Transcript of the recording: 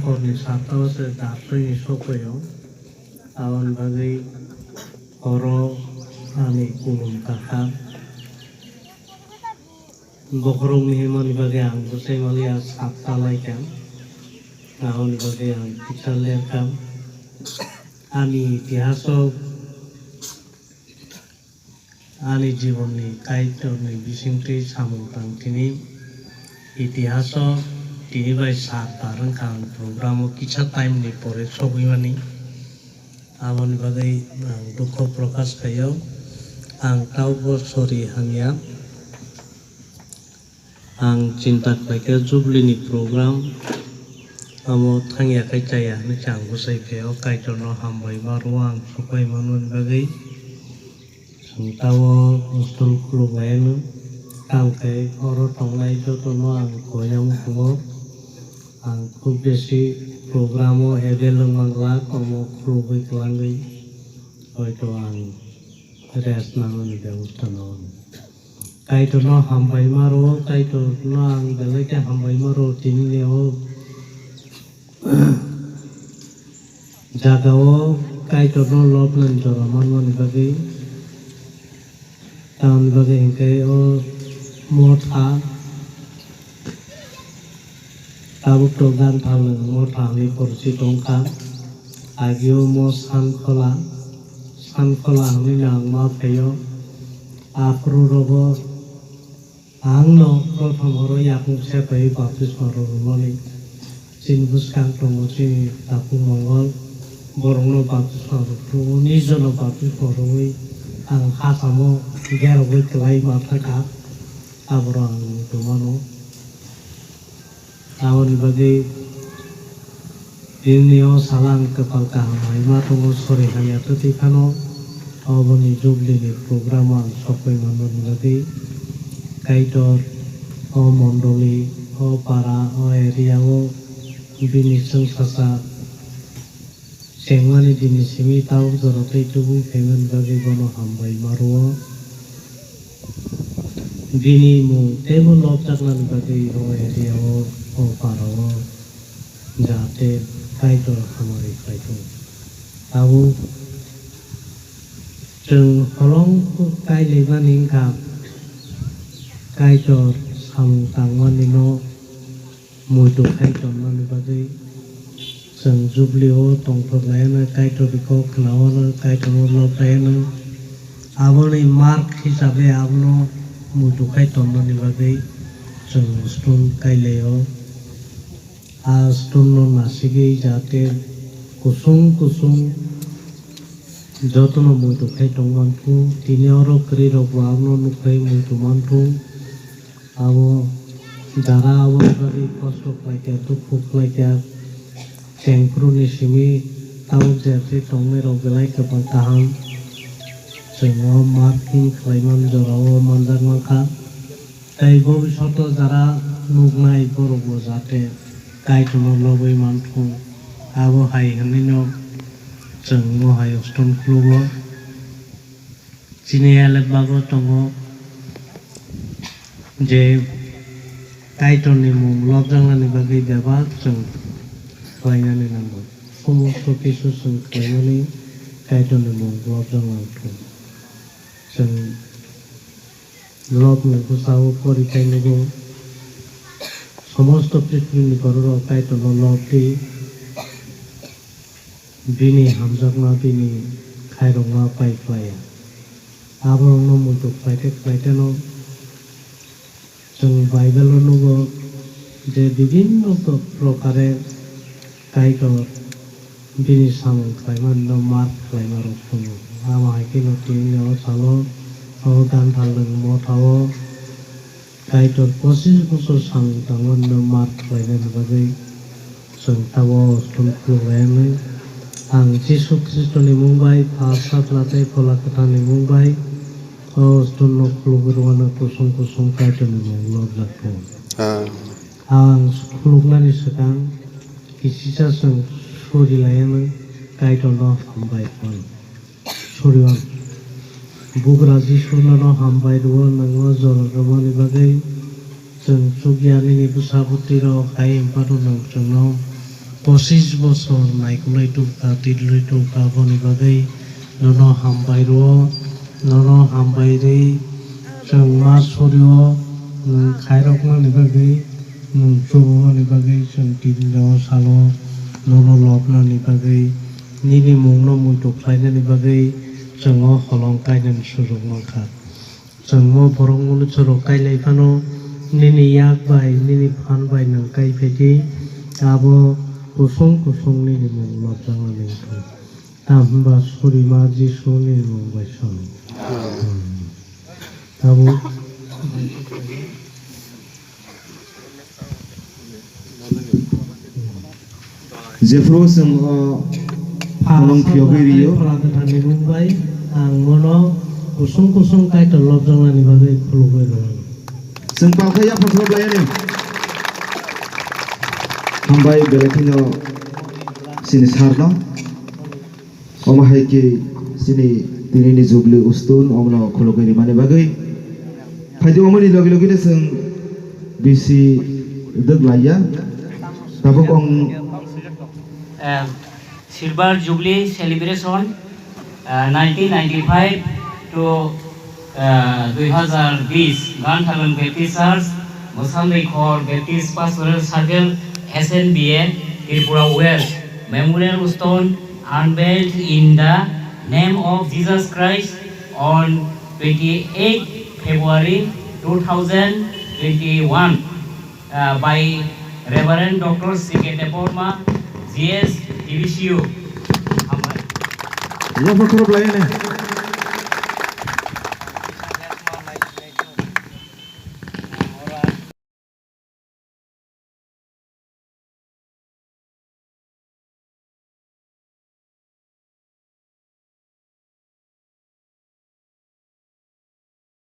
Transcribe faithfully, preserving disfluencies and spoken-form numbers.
Horni satta o se darsoi ni sokoi o. Aboni bagwi oro ani kulum kakha. Bokhorokni himani bagwi ang bwsai maliya satta laikha. Aboni bagwi ang kisa lerkha. Ani itihaso Ani jibonni Kaitorni bisingtwi samung tang tini. Itihaso tini bai sar tar wngkha ang programo kisa time ni pore sogwi mani. Aboni bagwi ang dukho prokash khaio. Ang tabukbo sorry hamya. Ang chinta khlaikha Jubilee ni program amo thangya khai chaya hinwi se ang bwsai phaio. Kaitorno hambai ma rwo ang sokpai manmani bagwi. Chwng tabuk stol khuluk laianw. Tamkhe oro tongnai jotono ang koyang tongo. Ang khub besi programo avail wng mangla, omo khulugwi kwlangwi hoito ang rest nangnani bebosta nango. Kaitorno hambai ma rwo, Kaitorno ang belai khe hambai ma rwo, tini ni o jaga o Kaitorno lobnani jora manmani bagwi. Tamoni bagwi hinkhe o motha tabuk to gan thalnwi motha hinwi porsi tongkha. Agio mo Sankhola, Sankhola hinwi nang ma phaio. Aphuru rogo Ang no prothom oro yakung se pai baptisma rwrwmani. Chini bwskang tongo chini takhuk Mongol, borokno baptisma rwphuru, nijono baptisma rwui ang hachamo gerogwi kwlai ma thangkha, aboro ang nukwi mano. Aboni bagwi Tinini o salo ang kwpal kaham hai ma tongo, sori hamya twtwi phano. Oboni Jubilee ni program o ang sokwi manmani bagwi Kaitor o mondoli, o para, o area o bini chwngsacha chengmani dini simi tabuk jora tei tubui phaimani bagwi bono hambai ma rwo. Bini mung teibo lobjaknani bagwi o area o, o para o jahate Kaitor hamari khlaithung. Tabuk chwng holong kailaimani wngkha Kaitor samung tangmani no muitu khai tongmani bagwi. Chwng Jubilee o tongthok laianw, Kaitorni kok khnaoanw, Kaitorno lob laianw. Aboni mark hisabe abono muitu khai tongmani bagwi chwng stone kailaio. A stone no nasigwi jahate kusung kusung jotono muitu khai tongmanthu. Tini oro kwrwirokbo abono nukhai muitu manthu. Abo jara aboni bagwi kosto khlaikha, dukhu khlaikha, chengphuruni simi tabuk jatwi tongnairok belai kwbang kaham. Chwng o marking khlaimani jorao manjak mankha. Tei bobishoto jara nuknai borokbo jate Kaitorno lobwi manthung, abo hai hwnwino chwng o hai stone khulugo. Chini elek bago tongo je Kaitorni mung lobjaknani bagwi bebak chwng khlainani nango. Somosto kisu chwng khlaimani Kaitorni mung lobjak nangthung. Chwng lobni bwsao poritai nugo. Somosto prithibi ni bororok Kaitorno lob di. Bini hamjakma, bini khairokma pai phlaiya. Aborokno muitu khlaite khlaiteno chwng Bible-o nugo je bibinno pro-, prokare Kaitor bini samung khlaimanino mar khlaimarok tongo. Amo hai kheno tini o salo o Gandhar nwng mothao Kaitor pochis bosor samung tangmani no mar khlainani bagwi chwng tabuk o stone khuluk lai wngnai. Ang Jisu Khristoni mung bai, Pha, Sajla tei Phola Kwtharni mung bai o stone no khulugwi rwmano kusung kusung Kaitorni mung lobjak tongo. Ah. Ang khuluknani swkang kisisa chwng suri lai wngnai, Kaitorno hambai phano. Surion. Bugra Jisu nono hambai rwo, nwng o jora rwmani bagwi. Chwng chukya nini bwsa bwtwi rok hai hwnphano nwng chwngno Pochis bosor naikolwi tongkha, twirilwi tongkha, aboni bagwi nono hambai rwo, nono hambai rwi chwng ma sorio, nwng khairoknani bagwi, nwng chubumani bagwi chwng tini o salo nono lobnani bagwi, nini mungno muitu khlainani bagwi chwng o holong kainani sujuk mankha. Chwngno borok mwnwi chwrok kailai phano, nini yak bai, nini phan bai nwng kai phaidi, abo kusung kusung nini mung lobjaknani wngkha. Tamhinba surima Jisu nini mung bai song. Abo Jephru chwng o pholong phiyogwi rio. Phola kwthar ni mung bai ang bono kusung kusung Kaitor lobjaknani bagwi khulugwi rwo. Chwng palkha yaphang khuluk laiyani. Hambai belai kheno chini sir no. Omo hai khe chini tinini Jubilee Ustun omono khulugwi rimani bagwi. Phaidi omoni logi logi no chwng bisi dwk laiya. Tabuk ong Uh, Silver Jubilee Celebration, uh, nineteen ninety-five to, uh, dui hazar bish, Ganthagan Baptist Church, Mosamdei Khor Baptist Pastoral Circle, S N B A, Tripura West, Memorial Stone unveiled in the name of Jesus Christ on twenty-eighth February two thousand twenty-one, uh, by Reverend Doctor C K Debbarma, G S, D B C U. Hambai. Yaphang khuluk laiyani.